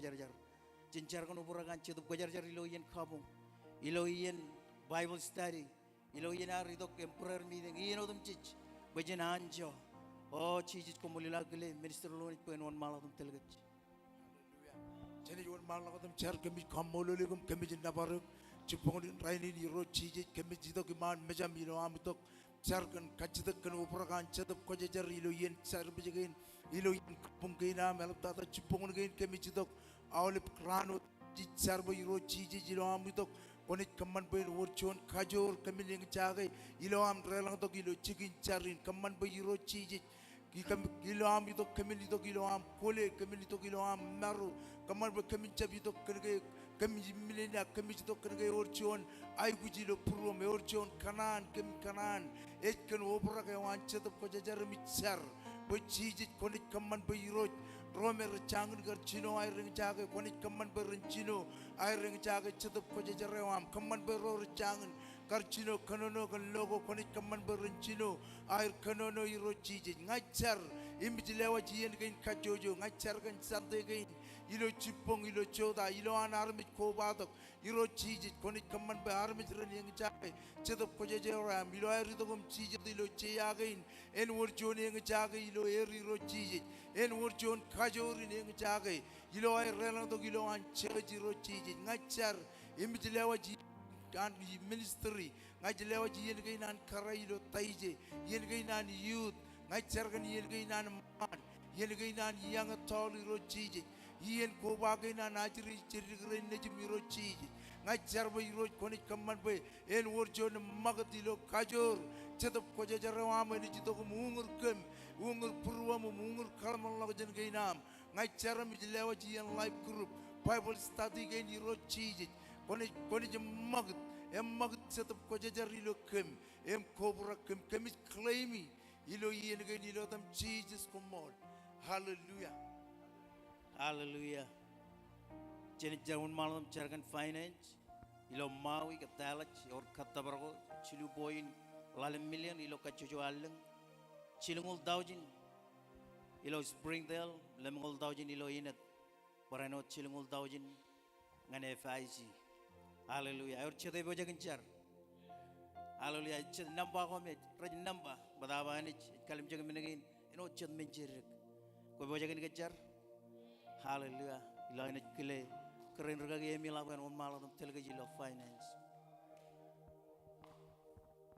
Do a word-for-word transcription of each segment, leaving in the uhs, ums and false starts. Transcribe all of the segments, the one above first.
Kwōjarjar. Jen jar kōn obrak an Jetōb Kwōjarjar ilo iien kabuñ, ilo iien Bible study, ilo iien ear itok im prayer meeting, iien otemjej, bwe jen anjọ. O Jisōs, koṃṃool ilo aō kile minister ilo iien bwe en wōnṃaanḷọk im tōl kōj. Hallelujah. Jen wōnṃaanḷọk im jar. Kōmij kaṃṃoolol eok im kōmij nōbar eok jibboñōn in rainin, Irooj Jisōs. Kōmij itok iṃaan mejaṃ ilo am itok jar kōn kajjitōk kōn obrak an Jetōb Kwōjarjar ilo iien service kein, ilo iien kabuñ kein aṃ. Eḷaptata jibboñōn kein kōmij itok aolep raan wōt ij jar bwe Irooj Jisōs ilo am itok, kwōnaaj kōṃṃan bwe en wōr juon kajoor kōmin eñjake ilo am deḷọñtok ilo jikin jar in. Kōṃṃan bwe Irooj Jisōs, ilo am itok kōmin itok ilo am kwōle, kōmin itok ilo am maro. Kōṃṃan bwe kōmin jab itok kōn ke kōmij milin, ak kōmij itok kōn ke ewōr juon aikuj ilo būruōm, ewōr juon kōṇaan kōm kōṇaan ej kōn obrak eo an Jetōb Kwōjarjar. Im ij jar bwe Jisōs kwōnaaj kōṃṃan bwe Irooj, ro me rej jañin kar jino aer eñjake, kwōnaaj kōṃṃan bwe ren jino aer eñjake Jetōb Kwōjarjar eo aṃ. Kōṃṃan bwe ro rej jañin kar jino kōnono kōn lo ko, kwōnaaj kōṃṃan bwe ren jino aer kōnono, Irooj Jisōs. Ña ij jar im ij lewōj iien kein kajjojo. Ña ij jar kōn Sunday kein ilo jibboñ, ilo jota, ilo an armej kobatok, Irooj Jisōs, kwōnaaj kōṃṃan bwe armej ren eñjake Jetōb Kwōjarjar eo aṃ. Ilo aer itok im jijet ilo jea kein, en wōr juon eñjake ilo er, Irooj Jisōs. En wōr juon kajoor in eñjake ilo aer deḷọñtok ilo an church, Irooj Jisōs. Ña ij jar im ij lewōj an ministry. Ña ij lewōj iien kein an kōrā ilo Taije, iien kein an youth. Ña ij jar kōn iien kein an ṃaan, iien kein an young adult, Irooj Jisōs. Iien koba kein an ajri jidikdik rein nejim, Irooj Jisōs. Ña ij jar bwe Irooj kwōnaaj kōṃṃan bwe en wōr juon ṃakūt ilo kajoor Jetōb Kwōjarjar eo aṃ enaaj itok im uñūr kōm, uñūr būruōm im uñūr kōḷmānḷọkjeṇ kein aṃ. Ña ij jar im ij lewōj iien life group, Bible study kein, Irooj Jisōs. Kwōnaaj, kwōnaaj ṃakūt, eṃṃakūt Jetōb Kwōjarjar ilo kōm im kobrak kōm. Kōmij claim e ilo iien kein ilo etaṃ Jisōs, koṃṃool. Hallelujah. Hallelujah. Jen jar wōnṃaanḷọk im jar kōn finance. Ilo Maui kōn Dallas, ewōr kōttōpar ko, jilu point ḷalem million ilo kajjojo allōñ. Jilñoul taujin ilo Springdale, lemñoul taujin ilo Enid. Barāinwōt jilñoul taujin ñan F I C. Hallelujah. Ewōr jet epojak in jar? Hallelujah. Jet nōṃba ko me rej nōṃba, bōtab Anij ej kalimjek men kein, āinwōt jet men jeidik. Kwōpojak in ke jar? Hallelujah. Ilo an ej kile kōrā in rikaki Emiḷap en wōnṃaanḷọk im tōl kōj ilo finance.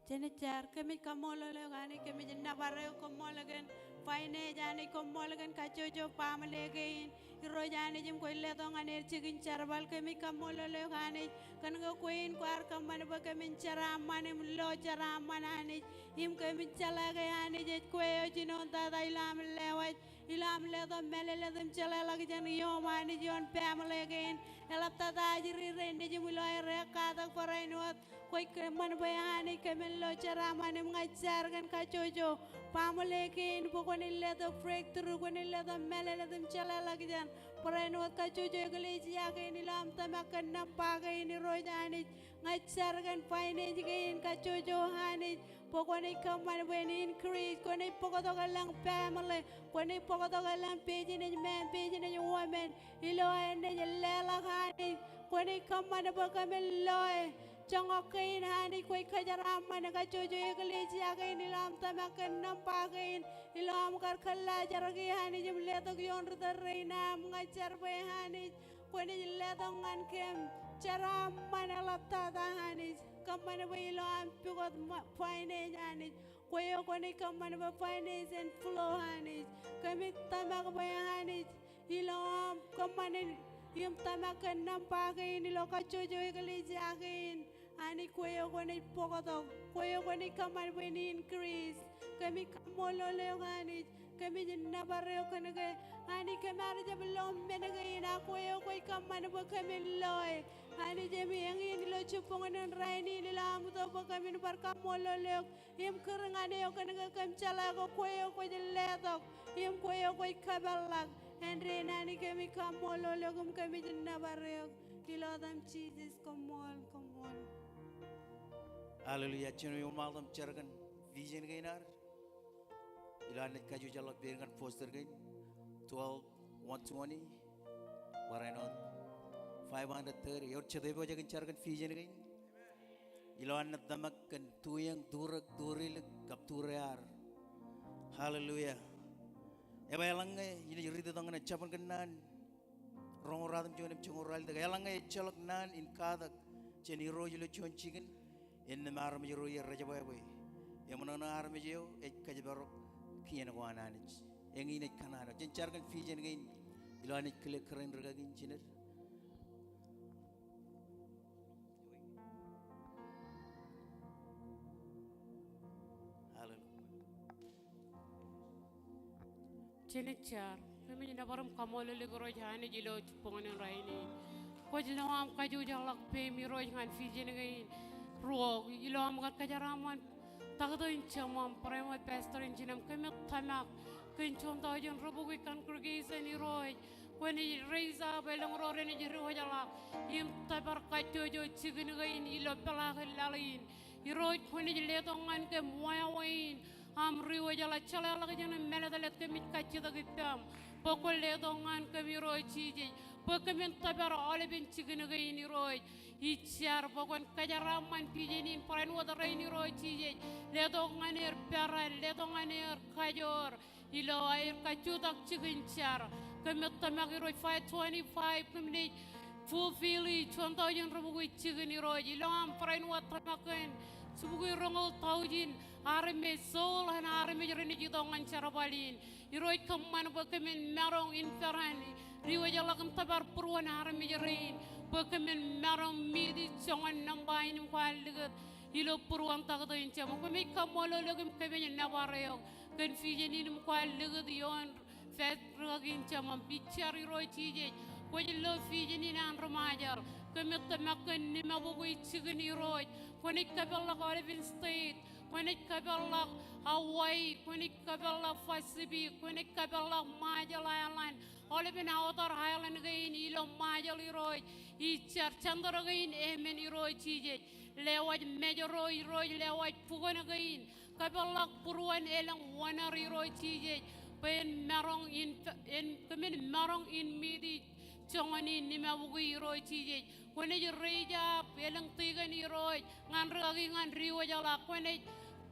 Jen jar. Kōmij kaṃṃoolol eok Anij, kōmij nōbar eok, koṃṃool kōn finance Anij, koṃṃool kōn kajjojo baaṃle kein. Irooj Anij im kwōj letok ñan er jikin jerbal. Kōmij kaṃṃoolol eok Anij kōn ke kwe in kwaar kōṃṃan bwe kōmin jeraaṃṃan im lo jeraaṃṃan Anij. Im kōmin jeḷā ke Anij ej kwe eo jinoin tata ilo am lewōj, ilo am letok mālōtlōt im jeḷāḷọkjeṇ ioom Anij ioon baaṃle kein. Eḷaptata ajri rein nejim ilo aer katak barāinwōt, kwōj kōṃṃan bwe Anij kōmin lo jeraaṃṃan. Im ña ij jar kōn kajjojo baaṃle kein bwe kwōnaaj letok breakthrough, kwōnaaj letok mālōtlōt im jeḷāḷọkjeṇ. Barāinwōt kajjojo eklejia kein ilo am tōmak kōn nōṃba kein, Irooj Anij. Ña ij jar kōn finance kein kajjojo Anij, bwe kwōnaaj kōṃṃan bwe en increase, kwōnaaj bōktok elōñ baaṃle, kwōnaaj bōktok elōñ businessmen, businesswomen, ilo aer naaj leḷọk Anij. Kwōnaaj kōṃṃan bwe kōmin loe joñak kein Anij, kwōj kōjeraaṃṃan kajjojo eklejia kein ilo am tōmak kōn nōṃba kein, ilo am kar kōllaajraki Anij im letok ioon ri tōl rein aṃ. Ña ij jar bwe Anij kwōnaaj letok ñan kōm jeraaṃṃan eḷaptata Anij. Kōṃṃan bwe ilo am pukot ma-, finance Anij, kwe eo kwōnaaj kōṃṃan bwe finance en flow Anij. Kōmij tōmak bwe Anij ilo am kōṃṃan im tōmak kōn nōṃba kein ilo kajjojo eklejia kein Anij, kwe eo kwōnaaj bōktok, kwe eo kwōnaaj kōṃṃan bwe en increase. Kōmij kaṃṃoolol eok Anij, kōmij nōbar eok kōn ke Anij kōm ar jab lo men kein, ak kwe eo kwōj kōṃṃan bwe kōmin loe. Anij, im eñin ilo jibboñōn in rainin ilo am itok bwe kōmin bar kaṃṃoolol eok im kūr ñan eok kōn ke kōm jeḷā ke kwe eo kwōj letok im kwe eo kwōj kōpeḷḷọk. Āindein Anij kōmij kaṃṃoolol eok im kōmij nōbar eok ilo etaṃ Jisōs. Koṃṃool, koṃṃool. Hallelujah. Jen wōnṃaanḷọk im jar kōn vision kein ad. Ilo an naaj kajjojo ḷọk peid ñan poster kein, twelve one twenty. Barāinwōt Five hundred thirty. Ewōr jet epojak in jar kōn vision kein. Ilo an tōmak kōn tuiōñ, turōk, turilōk, kab turear. Hallelujah. Ebaḷọk ñe inaaj riiti tok ñan jabōn kōnnaan roñoul ratimjuon im joñoul ralitōk. Eḷaññe ejjeḷọk naan in katak jān Irooj ilo juon jikin, innām armej ro iar rejebwābwe. Eṃōṇōṇō armej eo ej kōjparok kien ko an Anij. Eñin ej kōṇaan eo. Jen jar kōn vision kein ilo an ej kile kōrā in rūkaki in jined. Hallelujah. Jen jar. Kōmij nōbar im kaṃṃoolol eok Irooj Anij ilo jibboñōn in rainin. Kwōj lo aṃ kajjojo ḷọk peiṃ Irooj ñan vision kein. Ruo, ilo aṃ kar kōjeraaṃṃan taktō in jemām, barāinwōt pastor in jinem, kōmij tōmak kōn juon taujin rubukwi congregation Irooj. Kwōnaaj raise up elōñ ro renaaj diwōjḷọk im tōpar kajjojo jikin kein ilo peḷaakin laḷ in. Irooj, kwōnaaj letok ñan kōm wāween aṃ diwōjḷọk. Jeḷāḷọkjeṇ im mālōtlōt kōmij kajjitōk ippaṃ bwe kwōn letok ñan kōm Irooj Jisōs bwe kōmin tōpar aolepen jikin kein Irooj. Ij jar bwe kwōn kōjeraaṃṃan vision in barāinwōt rein Irooj Jisōs. Letok ñan er peran, letok ñan er kajoor. Ilo aer kajjutak jikin jar. Kōmij tōmak Irooj five twenty-five kōmnaaj fulfill e juon taujin rubukwi jikin Irooj. Ilo aṃ barāinwōt tōmak kōn jibukwi roñoul taujin armej soul an armej renaaj itok ñan jerbal in. Irooj kōṃṃan bwe kōmin maroñ in peran diwōjḷọk im tōpar būruon armej rein bwe kōmin maroñ meet e joñan nōṃba in im kwaar likūt ilo būruon taktō in jemām. Kōmij kaṃṃoolol eok im kōmij nōbar eok kōn vision in im kwaar likūt ioon pād rūkaki in jemām. Ij jar Irooj Jisōs, kwōj lo vision in an ri-Ṃajeḷ. Kōmij tōmak kōn limabukwi jikin Irooj. Kwōnaaj kōpeḷḷọk aolepen state. Kwōnaaj kōpeḷḷọk Hawaii. Kwōnaaj kōpeḷḷọk Pacific. Kwōnaaj kōpeḷḷọk Ṃajeḷ Island. Aolepen outer island kein ilo Ṃajeḷ Irooj. Ij jar center kein emān Irooj Jisōs. Lewōj mejro Irooj, lewōj bukwōn kein. Kōpeḷḷọk būruon elōñ oṇāer Irooj Jisōs. Bwe en maroñ in, en, kōmin maroñ in meet e joñan in limabukwi Irooj Jisōs. Kwōnaaj raise up elōñ tikōn Irooj ñan rūkaki ñan diwōjḷọk. Kwōnaaj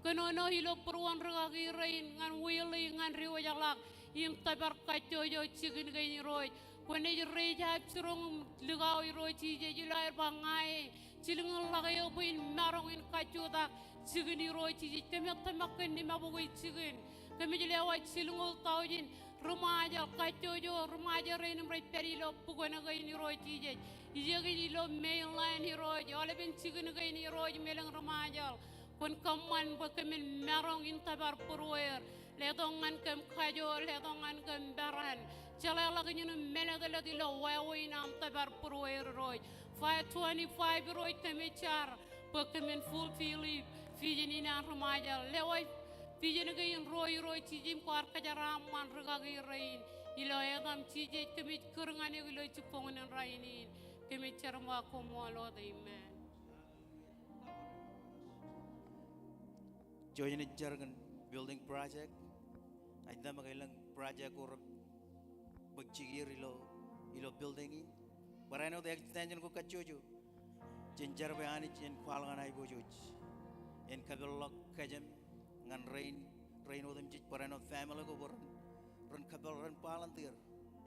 kōnono ilo būruon rūkaki rein ñan will e ñan diwōjḷọk im tōpar kajjojo jikin kein Irooj. Kwōnaaj raise up jiroñ im likao Irooj Jisōs ilo aer ba ña e jilkinḷọk eō bwe in maroñ in kajjutak jikin Irooj Jisōs. Kōmij tōmak kōn limabukwi jikin. Kōmij lewōj jilñoul taujin ri-Ṃajeḷ, kajjojo ri-Ṃajeḷ rein im rej pād ilo bukwōn kein Irooj Jisōs. Ijekōj ilo mainland Irooj, aolepen jikin kein Irooj im elōñ ri-Ṃajeḷ. Kwōn kōṃṃan bwe kōmin maroñ in tōpar būrueir. Letok ñan kōm kajoor, letok ñan kōm peran. Jeḷāḷọkjeṇ im mālōtlōt ilo wāween aṃ tōpar būrueir Irooj. Five twenty-five Irooj kōmij jar bwe kōmin fulfill e vision in an ri-Ṃajeḷ. Lewōj vision kein ruo Irooj Jisōs im kwaar kōjeraaṃṃan rūkaki rein. Ilo etaṃ Jisōs kōmij kūr ñan eok ilo jibboñōn in rainin. Kōmij jar im ba koṃṃool wōt, amen. Jouj im jar kōn building project. Ij tōmak elōñ project ko rej bōk jikier ilo, ilo building in. Barāinwōt extension ko kajjojo. Jen jar bwe Anij en kwaḷọk an aiboojoj. En kōpeḷḷọk kōjām ñan rein, rein otemjej barāinwōt family ko bwe ren, ren kōpeḷḷọk, ren volunteer.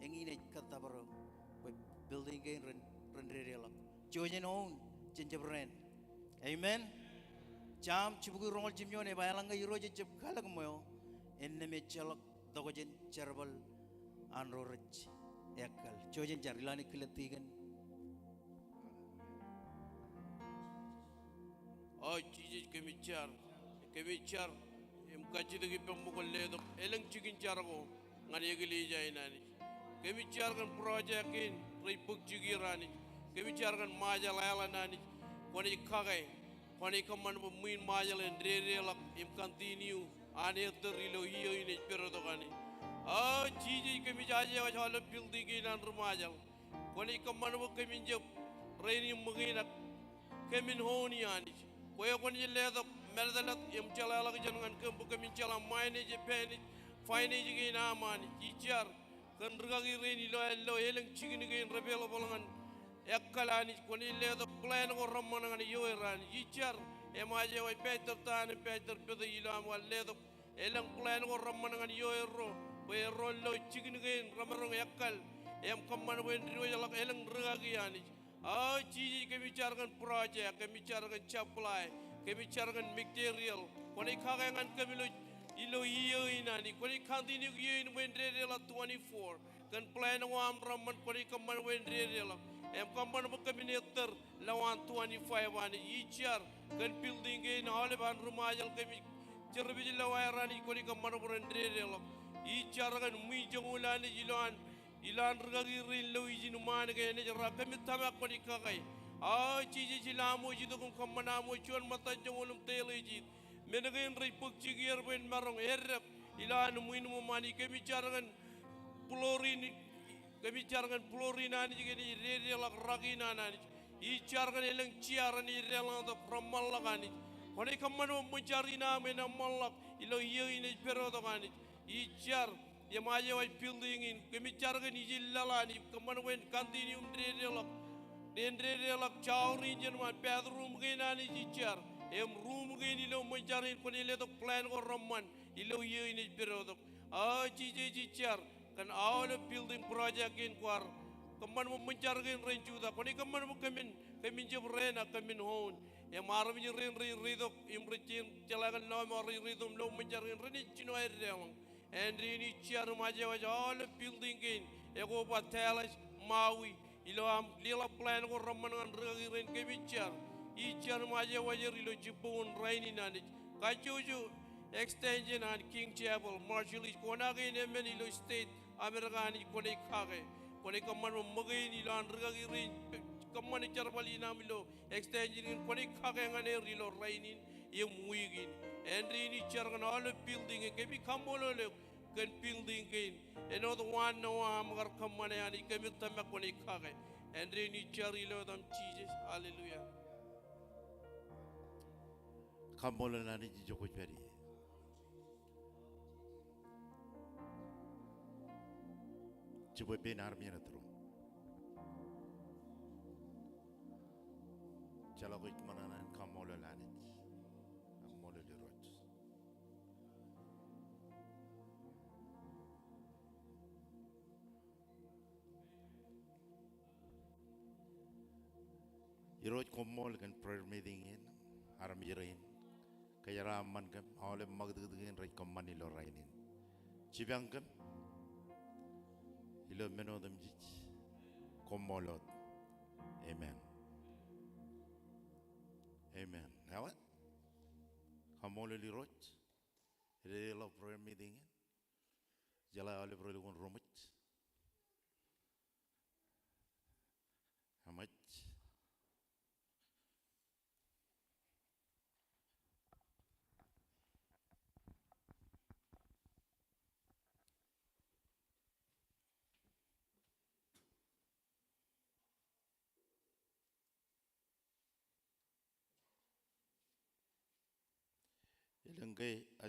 Eñin ej kōttōpar eo bwe building kein ren, ren dedeḷọk. Jouj im own, jen jab rent. Amen. Sam jibukwi roñoul jimjuon ej ba eḷaññe Irooj ejjab kalōk ṃweo, innām ejjeḷọk tokjān jerbal an ro rej ekkal. Jouj im jar, ilo an ej kile tikōn. O Jisōs kōmij jar, kōmij jar im kajjitōk ippaṃ bwe kwōn letok elōñ jikin jar ko ñan eklejia in Anij. Kōmij jar kōn project kein rej bōk jikier Anij. Kōmij jar kōn Ṃajeḷ Island Anij. Kwōnaaj kake, kwōnaaj kōṃṃan bwe ṃwiin Ṃajeḷ en dedeḷọk im continue an ettōr ilo iiō in ej pād tok Anij. O Jisōs kōmij aje waj aolep building kein an ri-Ṃajeḷ. Kwōnaaj kōṃṃan bwe kōmin jab rein in ṃōkein ak kōmin own e Anij. Kwe kwōnaaj letok mālōtlōt im jeḷāḷọkjeṇ ñan kōm bwe kōmin jeḷā manage e, manage e finance kein aṃ Anij. Ij jar kōn rūkaki rein ilo aer lo elōñ jikin kein rej available ñan ekkal Anij, kwōnaaj letok plan ko reṃṃan ñan ioer Anij. Ij jar im aje waj Pastor Tan im Pastor Pete ilo aṃ kar letok elōñ plan ko reṃṃan ñan ioerro bwe erro lo jikin kein remaroñ ekkal im kōṃṃan bwe en diwōjḷọk elōñ rūkaki Anij. O Jisōs, kōmij jar kōn project, kōmij jar kōn supply, kōmij jar kōn material. Kwōnaaj kake ñan kōm ilo, ilo iiō in Anij. Kwōnaaj continue iiō in bwe en dedeḷọk twenty-four. Kōn plan ko aṃ reṃṃan kwōnaaj kōṃṃan bwe en dedeḷọk. Im kōṃṃan bwe kōmin ettōr lowaan twenty-five Anij. Ij jar kōn building kein aolep an ri Ṃajeḷ kōmij service ilo aer Anij kwōnaaj kōṃṃan bwe ren dedeḷọk. Ij jar kōn ṃwiin joñoul Anij ilo an Ilo an rūkaki rein lo ijin ṃaan ke enaaj ra kōmij tōmak kwōnaaj kake. O Jisōs, ilo aṃ wōj itok im kōṃṃan aṃ wōj juon ṃōttan joñoul im teḷejiet. Men kein rej bōk jikier bwe en maroñ eddek ilo an ṃwiin ṃōṃ Anij. Kōmij jar kōn floor in, kōmij jar kōn floor in Anij ke enaaj dedeḷọk rak in an Anij. Ij jar kōn elōñ chair enaaj deḷọñtok reṃṃanḷọk Anij. Kwōnaaj kōṃṃan bwe ṃōn jar in aṃ en eṃṃanḷọk ilo iiō in ej pedotok Anij. Ij jar im aje waj building in, kōmij jar kōn ijin laḷ Anij, kōṃṃan bwe en continue im dedeḷọk. En dedeḷọk shower in jān ṃaan, bathroom kein Anij ij jar. Im room kein ilo ṃōn jar in kwōnaaj letok plan ko reṃṃan ilo iiō in ej pedotok. O Jisōs, ij jar kōn aolep building project kein kwaar kōṃṃan bwe ṃōn jar kein ren jutak. Kwōnaaj kōṃṃan bwe kōmin, kōmin jab rent ak kōmin own. Im armej rein rej reitok im rej jeḷā kōn lọmọọr rej reitok im lo ṃōn jar kein renaaj jino aer deḷọñ. Āindein ij jar im aje waj aolep building kein, eko ba Dallas, Maui, ilo aṃ leḷọk plan ko reṃṃan ñan rūkaki rein kōmij jar. Ij jar im aje waj er ilo jibboñ in rainin Anij. Kajjojo extension an King Chapel, Marshallese, kona kein emān ilo state America Anij kwōnaaj kake. Kwōnaaj kōṃṃan bwe ṃōkein ilo an rūkaki rein kōṃṃane jerbal in aṃ ilo extension in kwōnaaj kake ñan er ilo rainin im wiik in. Āindein ij jar kōn aolep building in, kōmij kaṃṃoolol eok kōn building kein. Āinwōt waan Noah aṃ kar kōṃṃane Anij, kōmij tōmak kwōnaaj kake. Āindein ij jar ilo etaṃ Jisōs. Hallelujah. Kaṃṃoolol Anij, ijo kwōj pād ie. Jibwe pein armej ṇe tūroṃ. Jeḷā kwōj ṃōṇōṇō in kaṃṃoolol Anij. Kaṃṃoolol Irooj. Irooj, koṃṃool kōn prayer meeting in, armej rein. Kōjeraaṃṃan kōm, aolep ṃakūtkūt kein rej kōṃṃan ilo rainin. Jipañ kōm ilo men otemjej, koṃṃool wōt. Amen. Amen. Ewōr. Kaṃṃoolol Irooj. Ededeḷọk prayer meeting in. Jeḷā aolep rej lukkuun ruṃwij. Eṃōj. Elōñ ke